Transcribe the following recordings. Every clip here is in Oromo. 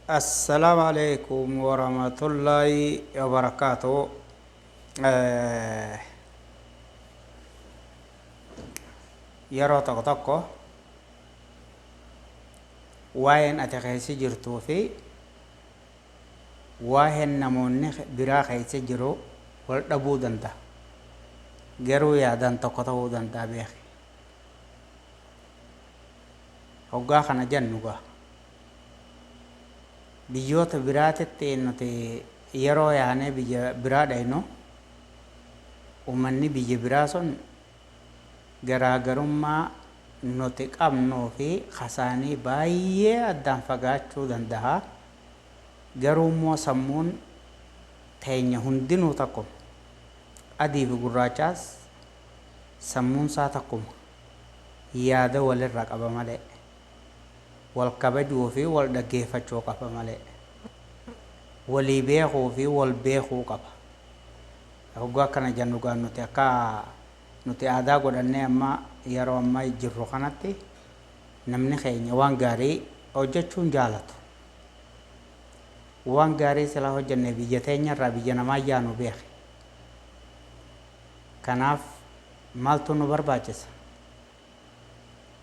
Assalaamu alaikum warahmatullaahi wabarakaatu. Yeroo tokko tokko waa'een ati keessa jirtuu fi waa'een namoonni biraa keessa jiru wal dhabuu danda'a. Garuu yaadaan tokko ta'uu danda'a beeki. Hoggaa kana jennu gaa biyyoota biraatitti nuti yeroo yaanee biyya biraa dhaynu, ummanni biyya biraa sun garaagarummaa nuti qabnuu fi kasaanii baay'ee addaan fagaachuu danda'a. Garuu immoo sammuun teenya hundinuu takkuma. Adii fi gurraachaas sammuun isaa takkuma. Yaada walirra qaba malee. Wal kabajuu fi wal dhaggeeffachuu qaba malee. Walii beekuu fi wal beekuu qaba. Hoggaa akkana jennu gaa nuti akka nuti aadaa godhannee amma yeroo amma jirru kanatti namni keenya waan gaarii hojjechuu hin jaalatu. Waan gaarii silaa hojjenne biyya teenya irraa biyya namaa yaanu beeki. Kanaaf maaltu nu barbaachisa?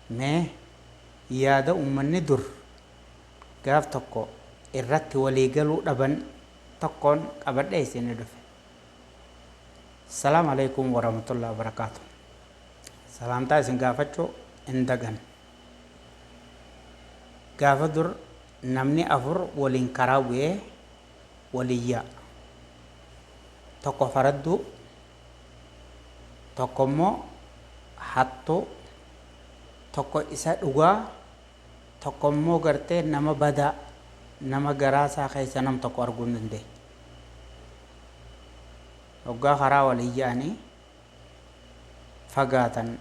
Mee yaada ummanni dur gaaf tokko irratti walii galuu dhaban tokkoon qabadhee isinii dhufe. Salaam alaikum warahmatullahi wabarakatuh. Salaamtaa isin gaafachuu hin dagan. Gaafa dur namni afur waliin karaa bu'ee waliin yaa'a. Tokko faradduu, tokko immoo hattuu, tokko isa dhugaa, tokko immoo gartee nama badaa, nama garaa isaa keessa nam tokko arguu hin dandeenye. Hoggaa karaa waliin yaa'anii fagaatan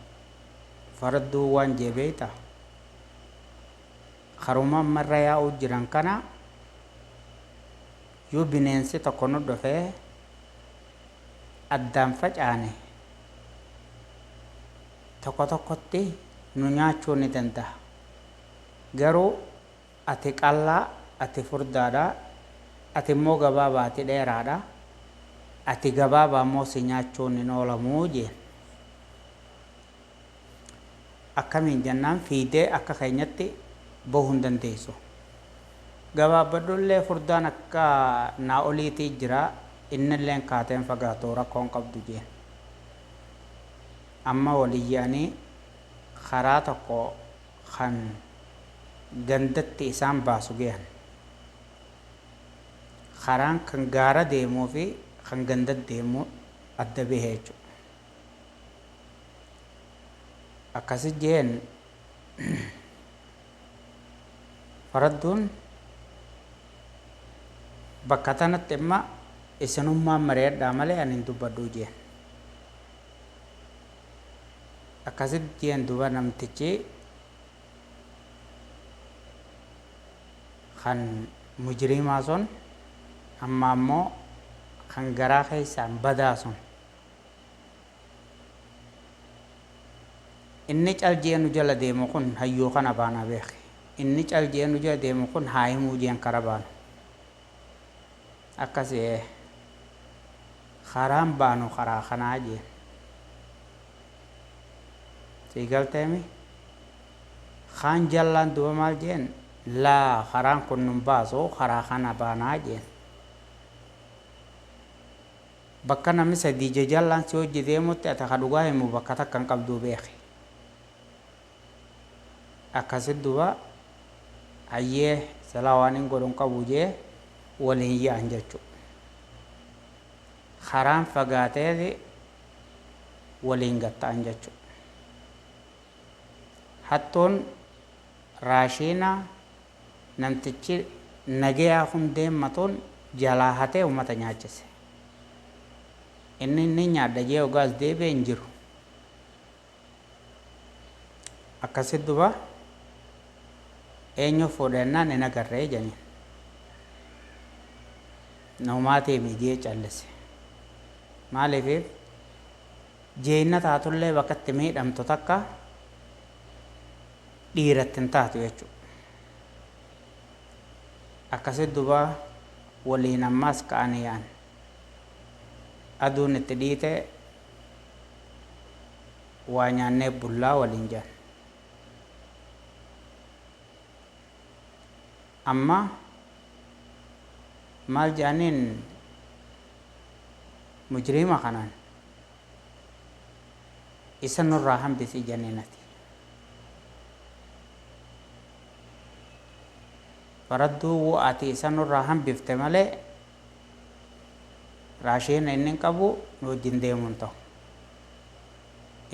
faradduu waan jee beektaa? Karuma amma irra yaa'uu jiran kana yoo bineensi tokko nu dhufee addaan facaane tokko tokkotti nu nyaachuu ni danda'a. Garuu ati qallaa, ati furdaadha, ati immoo gabaabaa, ati dheeraadha, ati gabaabaa immoo si nyaachuun hin oolamuu jeen. Akkamiin jennaan fiidee akka keenyatti bahuu hin dandeessu. Gabaabbadhullee furdaan akka naa oliitii jira, innilleen kaateen fagaatu rakkoon qabdu jeen. Amma waliin yaa'anii karaa tokko kan gandatti isaan baasu gahan. Karaan kan gaara deemuu fi kan gandatti deemu adda bahe jechuudha. Akkasi jeen faradduun bakka tanatti imma isinummaan mari'adhaa malee ani hin dubbadhuu jeen. Akkasitti jeen duba namtichi kan mujrimaa sun amma ammoo kan garaa keessaan badaa sun. Inni cal jee nu jala deemu kun hayyuu kana baana beeki. Inni cal jee nu jala deemu kun haa himuu jeen kara baanu. Akkasi karaan baanu karaa kanaa jeen. Sii galteemi? Kaan jallaan duba maal jeen? Laa, karaan kun nun baasu, karaa kana baanaa jeen. Bakka namni sadii jajallaan si hojii deemutti ati ka dhugaa himu bakka takka hin qabduu beeki. Akkasi duba hayyee silaa waan hin godhu hin qabu jee waliin yaa'an jechuudha. Karaan fagaateeti waliin gatta'an jechuudha. Hattuun raashiina namtichi nagayaa kun deemmatuun jalaa hatee uummata nyaachise. Inni inni nyaadha jee hoggaa as deebi'e hin jiru. Akkasitti duba eenyu fuudhennaan hin agarree jedhaniin. Naumaatii jee callise. Maaliif jeeyna taatullee bakka itti miidhamtu takka dhiiratti hin taatu jechuudha. Akkasi duba waliin ammaas ka'anii yaa'an. Aduun itti dhiite, waa nyaannee bullaa waliin jedhan. Amma maal jedhaniin mujriima kanaan? Isa nurraa hambisi jenneen ati. Faradduu ati isa nurraa hambifte malee raashiina inni hin qabu nu wajjin deemuun ta'u.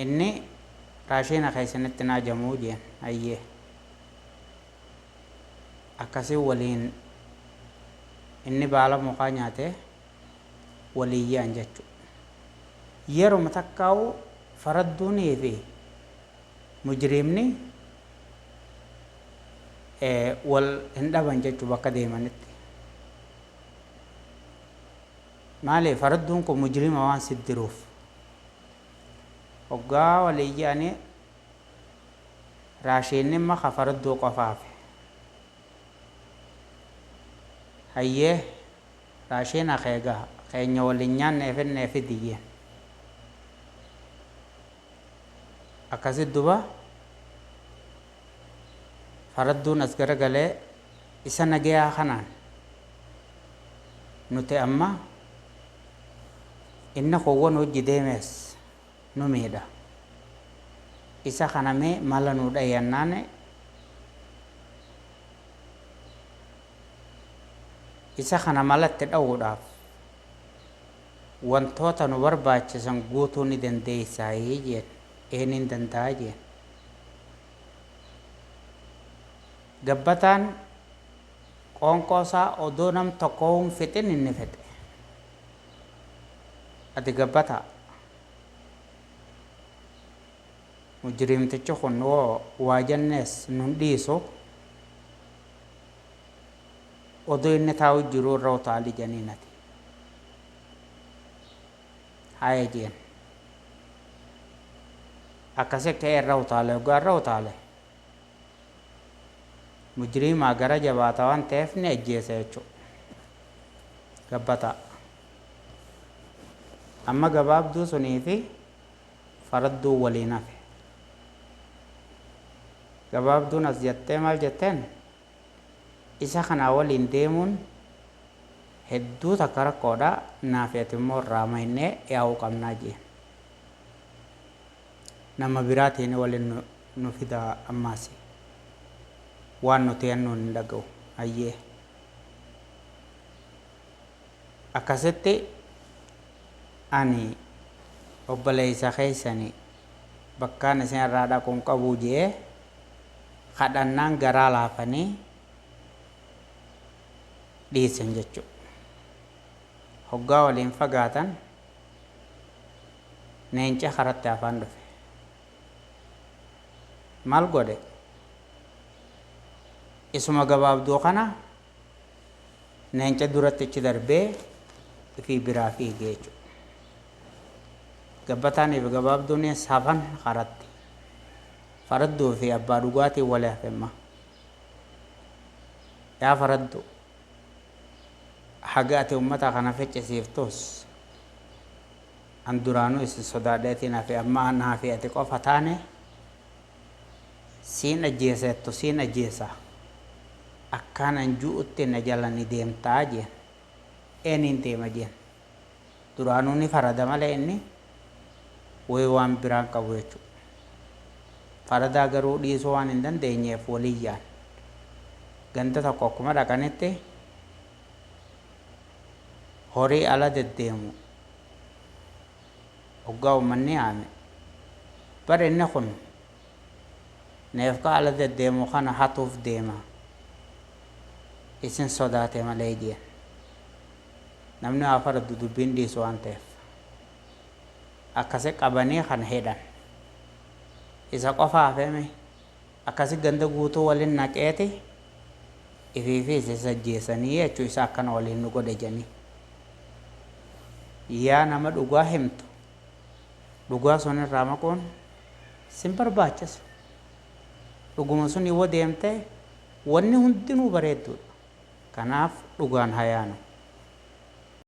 Inni raashiina keessanitti naajamuu jeen. Hayyee, akkasii waliin inni baala mukaa nyaate waliin yaa'an jechuudha. Yeruma takkaa'u faradduunii fi mujriimni wal hin dhaban jechuu bakka deemanitti. Maali? Faradduun kun mujriima waan siddiruuf. Hoggaa walii je'anii raashiinni maka faradduu qofaafe. Hayyee, raashiina kee gaha keenya waliin nyaanne finnee fidiyyeen. Akkasit duba faradduun as garagalee isa nagayaa kanaan nuti amma inni kowwan hojii deemes nu miidha. Isa kana mee mala nu dhayannaan isa kana malatti dha'uudhaaf wantoota nu barbaachisan guutuu ni dandeessaayii jeen. Eenin danda'a jeen. Gabbataan qoonqoo isaa odoo nam tokko hin fixin inni fixe. Ati gabbataa, mujriimtichi kun woo waa jennees nun dhiisu, odoo inni taa'u jiru irra utaali janiin ati. Haya jeen. Akkasi ka'ee irra utaale. Hoggaa irra utaale mujriimaa gara jabaata waan ta'eef ni ajjeese jechuudha. Gabbataa. Amma gabaabduu sunii fi faradduu waliin hafe. Gabaabduun as jettee maal jetteen? Isa kanaa waliin deemuun hedduu takka rakkoodha, naaf ati immoo irraa mahinnee yaa'uu qabnaa jeen. Nama biraatiin waliin nu fida ammaas. Waan nuti jennuun hin dhaga'u. Hayyee. Akkasitti ani obboleessa keessanii bakkaan isin irraa dhaquun qabuu jee kadhannaan garaa laafanii dhiisan jechuudha. Hoggaa waliin fagaatan neenca karatti afaan dhufe. Maal godhe? Isuma gabaabduu kana neenca duratti achi darbee ifii biraa fiigee jechuudha. Gabbataanii fi gabaabduun hafan karatti. Faradduu fi abbaa dhugaatiin walii hafemma. Yaa faraddu, haga ati uummata kana ficcisiiftus an duraanuu isin sodaadheetiin hafe, amma anaa fi ati qofa taane siin ajjeesettu, siin ajjeesa, akkaan an ju'utti na jala ni deemtaa jeen. Eeniin deema jeen. Duraanuu ni farada malee inni wayi waan biraan qabu jechuudha. Faradaa garuu dhiisuu waan hin dandeenyeef waliyyaan. Ganda tokko akkuma dhaqanitti horii ala deddeemu hoggaa uummanni yaame, bar inni kun neefka ala deddeemu kana hatuuf deema, isin sodaate malee jeen. Namni waa faraddu dubbiin dhiisu waan ta'eef. Akkasi qabanii kana hidhan. Isa qofa hafeme akkasi ganda guutuu waliin naqeeti ifiifis isa ajjeesanii jechuu, isa akkana waliin nu godhe jedhanii. Yaa nama dhugaa himtu, dhugaa sun irraa maquun sin barbaachisu. Dhuguma sun yoo deemte wanni hundinuu bareedduudha. Kanaaf dhugaan hayaanu.